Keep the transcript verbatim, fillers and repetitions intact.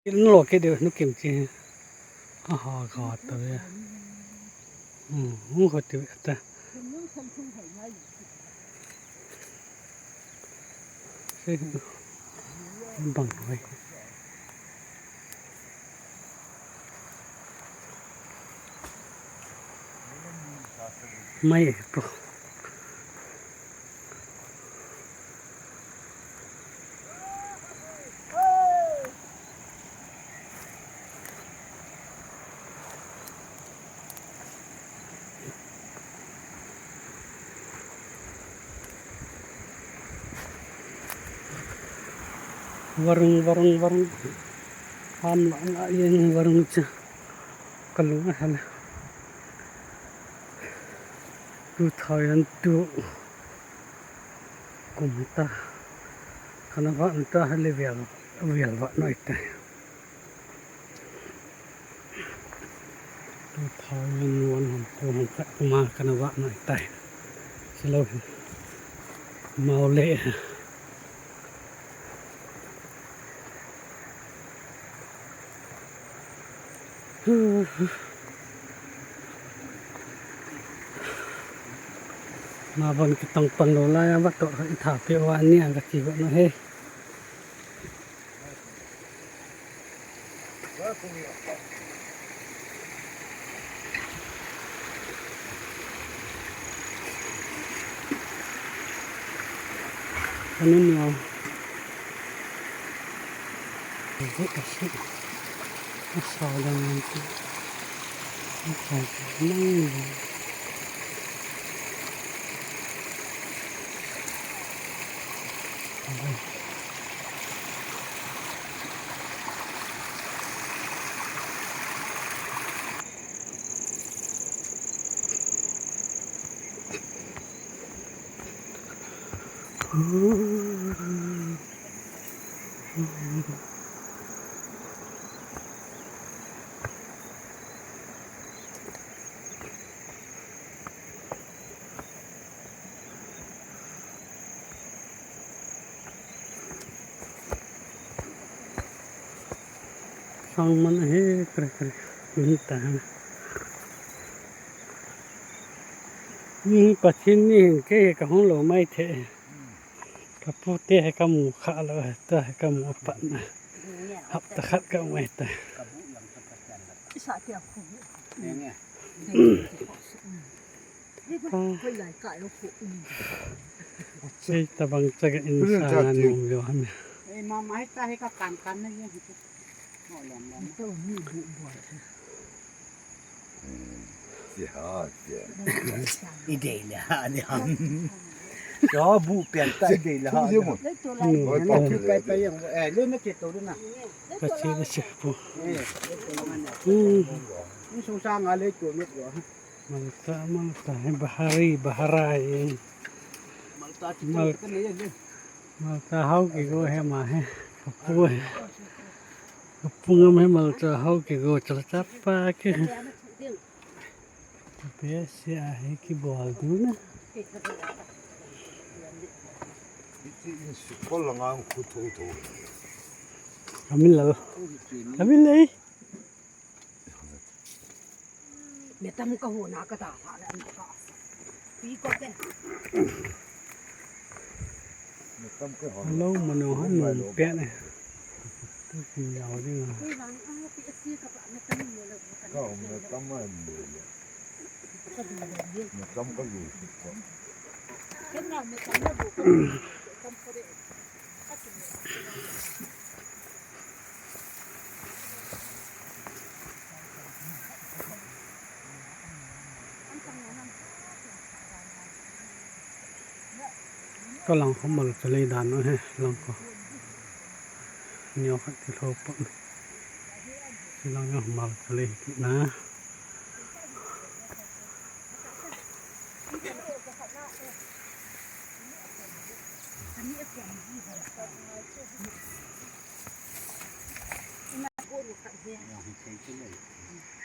Lo ke de nu kim chi. Ha ha ga ta ve. Hmm, hu ho ti ve ta. Bang hoi. Mai po. Varung, varung, varung. Ham la nga yen varung cha. Kalung a hala. Two thousand two. Kum ta. Kana va ta hale vial, vial va noi ta. Two thousand one hon, two hon khat kuma kana vah nai tai. Silo hin. Mau le. Ma bon kitong pan lo la ya va to i tha pe wa ni ang ka ki va no he. Ano niya? Hindi kasi. Asawa lang ito. Asawa lang. Sang man ahi, kare, kare. Min ta ha. Ni Pathen ni hin kei ka hung lou mai thei. Ka pu te hi ka mu kha lou, ta hi ka mu pat na. Hapta khat ka mu ta. Sei tabang chaga in sa nga nung yo ham. Ei, mama, hita hi ka kan kan na ye. Mo lem lem. Ito ni bu bu. Sia, sia. I dei le ha le ham. Yo, bu pian ta i dei le ha le ham. Ito la. Ito la. Pai, pai, yang. Eh, le na ke to na. Ka che na che pu. Eh, le to la na. Hmm. Ni sung sa nga le to na ko. Malta, Malta, he bahari, bahara, he. Malta, Malta, Malta, hau ki go he ma he. Kapu he. Kapu ngam he Malta, hau ki go chala chapa ke. Pe se a he ki bol du na. Iti in su ko la ngang khu tho tho. Kamin la. Kamin la. Metam ka huna ka ta tha le an ka. Pi ko te. Metam ka huna. Lo mano han no pe ne. Tu ki yau ding. Pi lang a pi si ka pa metam mo lo. Ka metam ma mo lo. Ka du lo ye. Metam ka lu. Ken na metam na bu. Metam ko de. Ka lang ko mal chalei dan u he, lang ko. Neo khat ti lho pa. Ti lang neo mal chalei ki na.